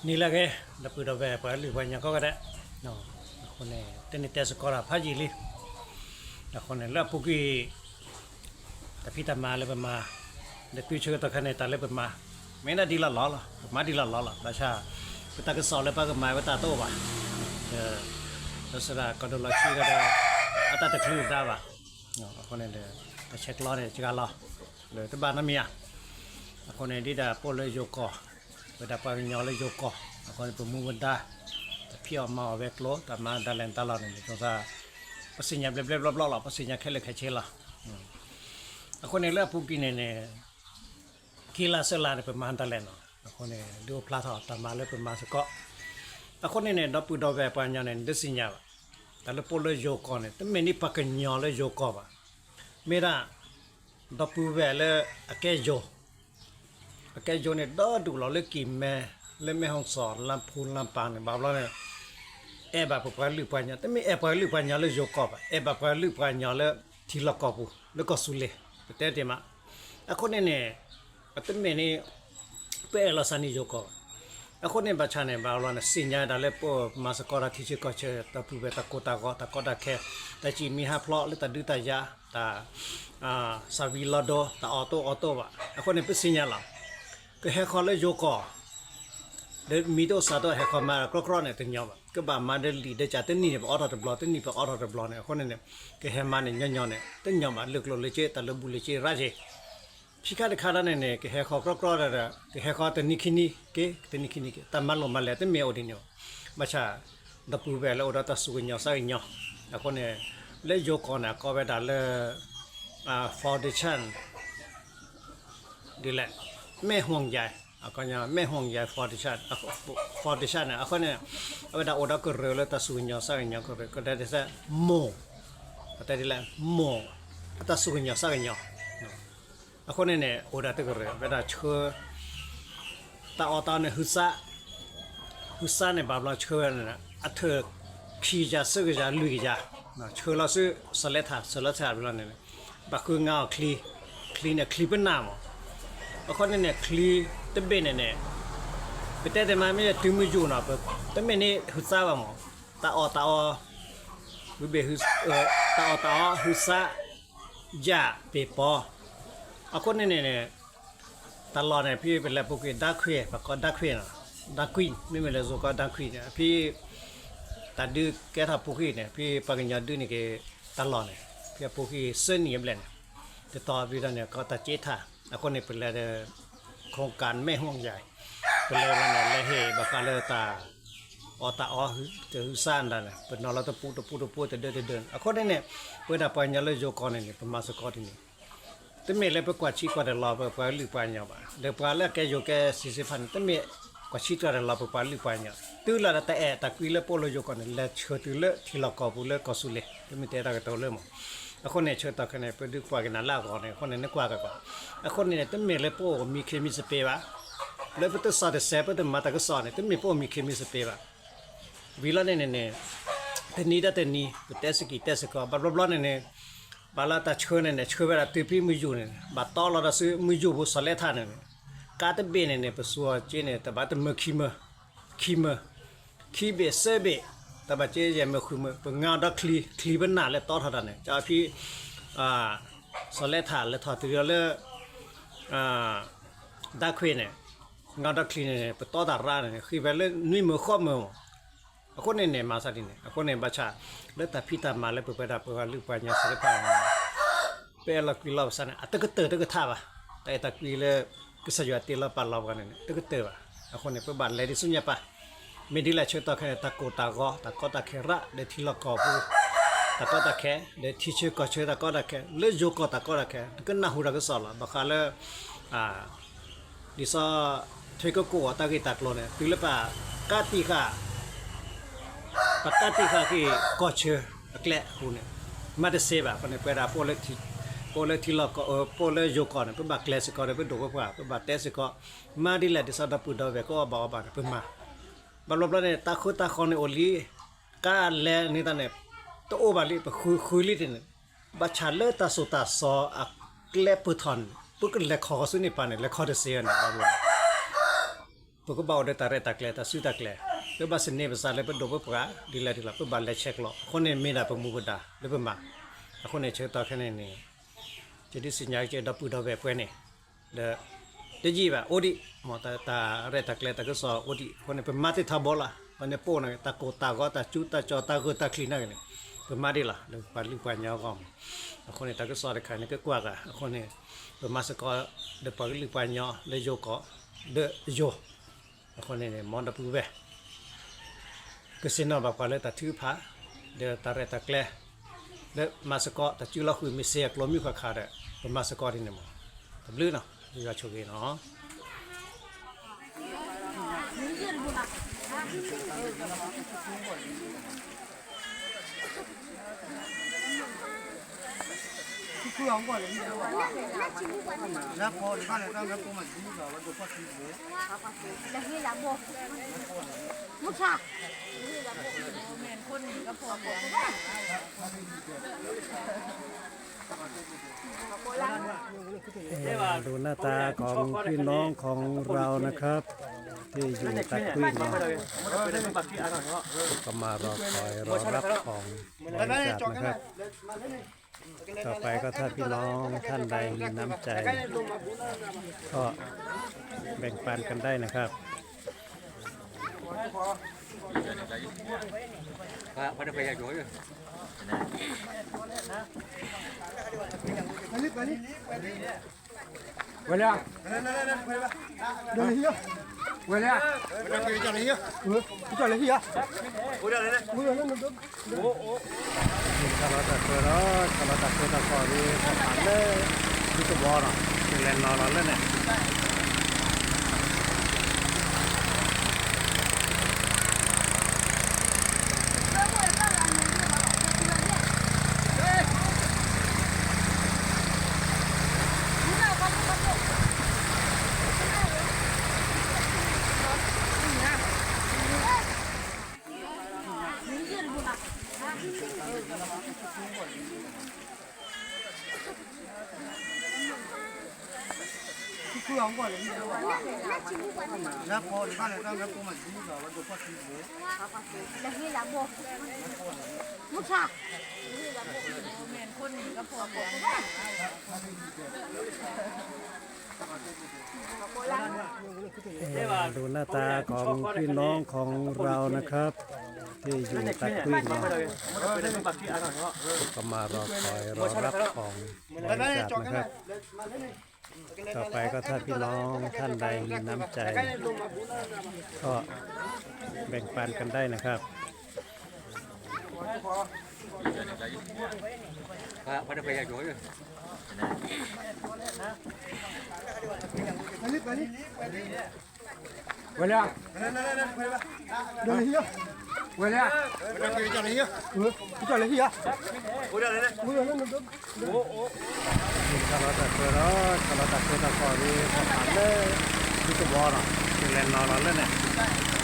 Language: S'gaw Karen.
နံၤလၢအဂ့ၤ ဒီပုၢ်ဒီဝဲၢ်ပှၤလုၢ်ပှၤကညီကိးဂၤဒဲး, အဃိန့ၣ် တနံၤတဲစ့ၢ်ကီးတၢ်ဖးယံာ်လံ, အဃိန့ၣ် လၢအပူၤကွံာ် တၢ်ဖံးတၢ်မၤလၢပမၤ ဒီးတုၤဆၢကတီၢ်ခဲအံၤန့ၣ် တၢ်လၢပမၤ မ့ၢ်ဒၣ်ဒ်လီၢ်လီၢ်လီၤ, ပမၤဒ်လီၢ်လီၢ်လီၤ, ဘၣ်ဆၣ် ပတၢ်ကစီၣ်လၢပကမၤဝဲတၢ်တအိၣ်ဘၣ်, ဒီး ဒီးစရၣ်ကီၢ်ဒိၣ်လီၤဆံးဒီး အတၢ်တချုးတဒါဘၣ်, အဃိန့ၣ်ဒီး တၢ်ဆဲးကျိးန့ၣ် စှၤလီၤ လၢတဘၣ်နီတမံၤဧါ, အဃိန့ၣ် ဒ်ဒၣ်ပအိၣ်လၢယိၤကီၢ် ဝဲဒၣ်ပှၤကညီလၢယိၤကီၢ်, အဃိန့ၣ် ပမူပဒါ တၢ်ဖံးအီၣ်မၤအီၣ်ဝဲၤကျိၤ တၢ်မၤဒၣ်လဲာ်တၢ်လီၢ်န့ၣ် ဒ်သိး ပသ့ၣ်ညါဘျဲဘျဲဘျီဘျီလီၤ, ပသ့ၣ်ညါခဲလၢာ်ခဲဆ့လီၤ, အဃိန့ၣ် လၢအပူၤကွံာ်န့ၣ်န့ၣ် ခံလါသၢလါန့ၣ် ပမၤဒၣ်လဲာ်နီၤ, အဃိန့ၣ် ဒုးအိၣ်ဖျါထီၣ်တၢ်မၤလၢပမၤစ့ၢ်ကီး, အဃိန့ၣ်န့ၣ် ဒီပုၢ်ဒီဝဲၢ်ပှၤကညီန့ၣ် နတသ့ၣ်ညါဘၣ်, တၢ်လၢပအိၣ်လၢယိၤကီၢ်န့ၣ် တမ့ၢ်ဒ်ပှၤကညီလၢယိၤကီၢ်ဘၣ်, မ့ၢ်ဒၣ် ဒီပုၢ်ဝဲၢ်လၢအကဲယိၤ အကဲယိၤန့ၣ် ဒီဒူၣ်လီၤလၢကံၢ်မဲ လၢမဲၢ်ဟီၣ်စီၣ် လါဖူလါပၤန့ၣ် ဘၣ်ဘျီန့ၣ် အဲၣ်ဘၣ်ပပှၤလုၢ်ပှၤကညီ, တမ့ၢ်အဲၣ်ပှၤလုၢ်ပှၤကညီလၢယိၤကီၢ်ဘၣ်, အဲၣ်ဘၣ်ပှၤလုၢ်ပှၤကညီလၢထံလီၢ်ကီၢ်ပူၤ လၢကီၢ်သူလ့ၤ ပတဲတ့ၢ်မး, အဃိန့ၣ်န့ၣ် အတမ့ၢ်န့ၣ် ပအဲၣ်လီၤစၢ်န့ၢ်ယိၤကီၢ်ဘၣ်, အဃိန့ၣ်ဘၣ်ဆၣ်န့ၣ် ဘၣ်ဘျီန့ၣ် သ့ၣ်ညါဒၣ်လၢပမၤစ့ၢ်ကီးဒီးထံဆၢကီၢ်ဆၢ တၢ်ပုၢ်ဝဲၢ်တၢ်ကိၢ်တၢ်ဂီၤ တၢ်ကီတၢ်ခဲ တၢ်စံၣ်မံဟးဖျိးလၢတၢ်ဒုးတၢ်ယၤ တၢ် သးဝံၤလီၤဒိ တၢ်အီၣ်တိၢ်အီတိၢ်ဘၣ်, အဃိန့ၣ် ပသ့ၣ်ညါလီၤ, ကဟဲဃီၤလၢယိၤကီၢ် ဒီးမံတအိၣ်သးတအိၣ် ဟဲဃီၤမၤဒီးကြီကြီန့ၣ် တညီဘၣ်, ကဘၣ်မၤဒီးလံာ်ဒီးကး တနံၣ်န့ၣ် ပအီထီၣ်တဘျီ တနံၣ်ပအီထီၣ်တဘျီန့ၣ် အဃိန့ၣ်န့ၣ် ကဟဲမၤန့ၣ်ညီညီန့ၣ် တညီဘၣ်, လၢကျိၣ်လၢစ့ တၢ်လၢဘူၣ်လၢစ့ရၣ်က့ၤ, ဖံးခါတခါဒၣ်န့ၣ်န့ၣ် ကဟဲဃီၤကြီကြီဒီး ကဟဲဃီၤတနံၤခံနံၤက့ၤ တနံၤခံနံၤက့ၤ တၢ်မၤလိာ်မၤလဲၤတမ့ၢ်အိၣ်ဒ်န့ၣ်ဘၣ်, ဘၣ်ဆၣ် ဒီပုၢ်ဝဲၢ်လၢအိၣ်ဒီးတၢ်သူၣ်ကညီၤသးကညီၤ, အဃိန့ၣ် လၢယိၤကီၢ်န့ၣ် အကိးဝဲဒၣ်လၢ foundation ဒ်လဲၣ် မဲၢ်ဟူၣ်ယဲၢ် မဲၢ်ဟူၣ်ယဲၢ် foundation, foundation န့ၣ် အဃိန့ၣ် အဝဲဒၣ်အိၣ်ဒီးကရၢလၢတၢ်သူၣ်ကညီၤသးကညီၤကရၢ ကတဲဒ်လဲၣ် မိၢ် ကတဲဒ်လဲၣ် မိၢ် အတၢ်သူၣ်ကညီၤသးကညီၤ, အဃိန့ၣ်န့ၣ် အိၣ်ဒီးတကရၢ အဝဲဒၣ်ဆှၢ တၢ်အီၣ်တၢ်အီန့ၣ် ဟုသး ဟုသးန့ၣ် ဘၣ်ဘျီဆှၢဝဲန့ၣ် အထၢၣ်ခံကယၤ သၢကယၤ လွံၢ်ကယၤ, ဆှၢလီၤဆူ စီၤလဲထၣ် စီၤလဲထၣ်ဘျီန့ၣ် ဘၣ်ဃုငါအီၤချံ, ချံန့ၣ် ချံပနၢ်မး, အဃိန့ၣ်န့ၣ် ချံတဘ့ၣ်န့ၣ်န့ၣ် ပတဲတ့ၢ်မး မ့ၢ်တုၤမုၢ်ယူၢ်နီၤ တမ့ၢ်န့ၢ်ဟုသးဘၣ်မး, တၢ်အီၣ်တၢ်အီ ဝံၤဘ့ၣ် တၢ်အီၣ်တၢ်အီ ဟုသး ယၢ်ပ့ၤပီၤ, အဃိန့ၣ်န့ၣ်န့ၣ် တၢ်လီၢ်န့ၣ် ဖဲပလဲၤပူၤကွံာ် ဒၢခွံ ပကိးဒၢခွံနီၤ, ဒၢခွံ မ့မ့ၢ်လၢယိၤကီၢ် ဒၢခွံန့ၣ် ဖဲ တၢ်ဒုးကဲထီၣ်ပူၤကွံာ်န့ၣ် ဖဲပှၤကညီဒုးန့ၢ်က့ၤတၢ်လီၢ်န့ၣ် ဖဲအပူၤကွံာ်သၢနံၣ်အဘျဲၣ်န့ၣ် တတီၤဘျီဒီးန့ၣ် ကီးတၢ်ကဲထီၣ် အဃိန့ၣ် ပလဲၤဒီး ခိၣ်ကၣ်မဲၢ်ဟူၣ်ယဲၢ် ပလဲၤဝဲန့ၣ် လဲၤဟ့ၣ်ဘၣ်ဃးလၢတၢ် အီၣ်တၢ်အီ တဟုသးဒၣ်န့ၣ် ပနီၤလီၤတပူၤတပူၤတပူၤ တဒၢတဒၢန့ၣ် အဃိန့ၣ်န့ၣ် ပဝဲဒၣ်ပှၤကညီလၢယိၤကီၢ်န့ၣ်န့ၣ် ပမၤစ့ၢ်ကီးဒ်န့ၣ် တမ့ၢ်လၢပကွၢ်ဆံးကွၢ်တဲာ်လီၤပပှၤလုၢ်ပှၤကညီဘၣ်, ဒီးပှၤလၢအကဲယိၤကဲစံးစ့ဖးန့ၣ် တမ့ၢ်ကွၢ်ဆံးကွၢ်တဲာ်လီၤပပှၤလုၢ်ပှၤကညီ, တုၤလၢတၢ်အဲၣ်တၢ်ကွံလၢပအိၣ်လၢယိၤကီၢ်န့ၣ် လဲၤဆှၢတုၤလၢထံလီၢ်ကီၢ်ပူၤလၢကီၢ်သူလ့ၤ ပမ့ၢ်တဲတၢ်ကတိၤလၢမး, အဃိန့ၣ် ဆၢကတီၢ်ခဲအံၤန့ၣ် ပဒုးကွၢ်က့ၤနၤလၢအဂီၢ်န့ၣ် အဃိန့ၣ် နကွၢ်က့ၤကွၢ်, အဃိန့ၣ်န့ၣ် တမ့ၢ်လၢပအိၣ်မံခ့မံစပ့းဘၣ်, လၢပတစးတစဲး ပတမၤတၢ်ကစီၣ်န့ၣ် တမ့ၢ်ပအိၣ်မံခ့မံစပ့းဘၣ် ဝံၤလီၤန့ၣ်န့ၣ်န့ၣ် တနံၤဒၣ်တနံၤ ပတဲစ့ၢ်ကီးတဲစ့ၢ်ကီး ဘၣ်ဘျီဘျီန့ၣ်န့ၣ် ဘၣ်လၢတၢ်ဆှၢန့ၣ်န့ၣ် ဆှၢဝဲဒၣ်တုၤဖဲမုၢ်ယူာ်န့ၣ် ဘၣ်တီလီၤဒီးဆူမုၢ်ယူာ်ပူၤ စီၤလဲထၣ်န့ၣ်န့ၣ် ကါတဘ့ၣ်န့ၣ်န့ၣ် ပသူအီၤက့န့ၣ် တဘၣ်တမၢခံမၢ ခံမၢ ခံဘ့ၣ်သၢဘ့ၣ် တဘၣ်က့ယဲၢ်မၢဃုမၢ ပငါဒီးချံ ချံပနၢ်လၢတီထီၣ်တၢ်န့ၣ် ကဖံ စီၤလဲထၣ်လဲၤထီၣ်တုၤဒီးလၢ ဒၢခွံန့ၣ် ငါဒီးချံန့ၣ် ပတီတၢ်ရၣ်န့ၣ် ဃ့ဝဲလၢနွံမၢဃိးမၢမး, အဃိန့ၣ်န့ၣ် မၤသးဒ်န့ၣ် အဃိန့ၣ် ဘၣ်ဆၣ် လၢတၢ်ဖံးတၢ်မၤလၢပပှဲၤဒၣ်ပှၤလုၢ်ပှၤကညီသ့ၣ်တဖၣ်န့ၣ် ပအဲၣ်လီၤကွံလီၤပသးန့ၣ် အတကတၢၢ်တကထးဘၣ်, တၢ်အဲၣ်တၢ်ကွံလၢ ကစၢ်ယွၤတ့လီၤပာ်လီၤပှၤန့ၣ် တကတၢၢ်ဘၣ်, အဃိန့ၣ် ပဘၣ်လဲၤဒ်ဆူညါပၢ်, မ့ၢ်ဒ်လဲၣ်ဆၢကတီၢ်ခဲအံၤန့ၣ် တၢ်ကိၢ်တၢ်ဂီၤ တၢ်ကီတၢ်ခဲရၣ် ဒီးထံလီၢ်ကီၢ်ပူၤ တၢ်ကီတၢ်ခဲ ဒီးထံဆၢကီၢ်ဆၢတၢ်ကီတၢ်ခဲ လၢယိၤကီၢ်တၢ်ကီတၢ်ခဲ နကနၢ်ဟူတၢ်ကစီၣ်လီၤ ဘၣ်ဃးလၢ ဒ်သိး ထွ့ကကိၣ်အတၢ်ဂ့ၢ်တၢ်ကျိၤန့ၣ် တုၤလၢပကးတံာ်ဃာ် ပကးတံာ်ဃာ်က့ၤကီၢ်ဆၢအကျဲအဃိန့ၣ် မၤတစဲးဘၣ် အဃိန့ၣ် ပဝဲဒၣ် ပအိၣ်လၢထံလီၢ်ကီၢ် ပအိၣ်လၢယိၤကီၢ်န့ၣ် ပဘၣ်ကျဲးစ့ၢ်ကီးဒီးပဒိၣ်ပပှၢ် ပဘၣ်တဲစ့ၢ်ကီး မၤဒ်လဲၣ်ဒ်သိးဒီပုၢ်ဒီဝဲၢ်ကအီၣ်ဘၣ်အီဘၣ်န့ၣ် ပမၤ ဘၣ်ဘျီဘျီန့ၣ် တၢ်ဃုတၢ်ဃီန့ၣ်အိၣ်လံ ကါလဲၤန့ၢ်တၢ်န့ၣ် တအိၣ်ဘၣ်လံ ပဃုဃုလံတန့ၣ် ဘၣ်ဆၣ်လၢတၢ်သိၣ်တၢ်သီအကျဲပၢၢ်ထီၣ်န့ၣ် ပကလဲၤခီကီၢ်ဆူန့ၣ်ပၢ်န့ၣ် လဲၤခီတစဲးန့ၣ် ဘၣ်ဘျီ ပကဘၣ်အိၣ်ဒီးတၢ်ရဲၣ်တၢ်ကျဲၤ တၢ်စုတၢ်ကျဲၤ, ပဘၣ်စန့ၢ်ပစးလၢပဒိၣ်ပပှၢ် ဒ်လဲၣ်ဒ်လဲၣ် ပဘၣ်လဲၤဆဲးကျိး, အဃိန့ၣ်မ့ၢ်ဒၣ်ပမူပဒါလၢပမၤ, အဃိန့ၣ်ဆၢကတီၢ်ခဲအံၤန့ၣ် ယဒုးသ့ၣ်ညါက့ၤဒီပုၢ်ဒီဝဲၢ်ပှဲၤန့ၣ် ဒီး တယံာ်ဘၣ် အိၣ်ဒံး မ့ၢ်တၢ်ရဲၣ်တၢ်ကျဲၤတၢ်ကစီၣ်အိၣ်ဒံး အဃိန့ၣ် ပမၤသ့ၣ်ထီဘိလီၤ, အဃိန့ၣ် ပအိၣ်န့ၣ် တၢ်ကိၢ်တၢ်ဂီၤ တၢ်ကၠူတၢ်ကၠီၣ် တၢ်ဂၢၢ်တၢ်ကျံၤနာ်က့န့ၣ် ပမၤဒံးလီၤ လၢပှၤကလုာ်ပှၤကညီအဂီၢ်မး, အဃိန့ၣ် တၢ်ကစီၣ်တခါန့ၣ် ကကွၢ်ဂၤ အဃိန့ၣ် ပမၤစ့ၢ်ကီး ဒီးပှၤကလုာ်ပှၤကညီလၢယိၤကီၢ် ဒီးယိၤ အဃိန့ၣ် မ်ဒီပုၢ်ဝဲၢ် ကဆ့ၣ်နီၤဘၣ်ပှၤလၢတၢ်ထုကဖၣ် ဒီးတၢ်ရဲၣ်တၢ်ကျဲၤ လၢမၤစ့ၢ်ကီး တၢ်စုလီၤဃုာ်မ့ၢ်စ့ၢ်အကျိၤမုၢ်ဃၣ်ခါဒီး ပမၤစ့ၢ်ကီးဒ်န့ၣ်မး, တဘျုးနီၤ ယွၤဆိၣ်ဂ့ၤနီၤ. เอ่อ ดูหน้าตาของพี่น้องของเรานะครับ ที่อยู่ตะควินเนาะ ก็มารอคอยรอรับของบริจาคนะครับ ต่อไปก็ถ้าพี่น้องท่านใดมีน้ำใจ ก็แบ่งปันกันได้นะครับ ဝဲလၢ ဝဲလၢ ဝဲလၢ ဝဲလၢ အိၣ် အိၣ် အိၣ် ဆၢလီၤတၢ်ခွဲးဒီး ဆၢလီၤတၢ်ခွဲးတၢ်ကီၢ်ဒီး ပပာ်လၢ ဒူသဝီဒီး ကလဲၤနီၤလီၤလၢန့ၣ် เอ่อ ดูหน้าตาของพี่น้องของเรานะครับ ที่อยู่ตะควินเนาะ ก็มารอคอยรอรับของบริจาคนะครับ ต่อไปก็ถ้าพี่น้องท่านใดมีน้ำใจ ก็แบ่งปันกันได้นะครับ ဝဲလၢ ဝဲလၢ ဆၢလီၤတၢ်ခွဲးဒီး ဆၢလီၤတၢ်ခွဲးတၢ်ကီၢ်ဒီး ပပာ်လၢ ဒူသဝီဒီး ကလဲၤနီၤလီၤလၢန့ၣ်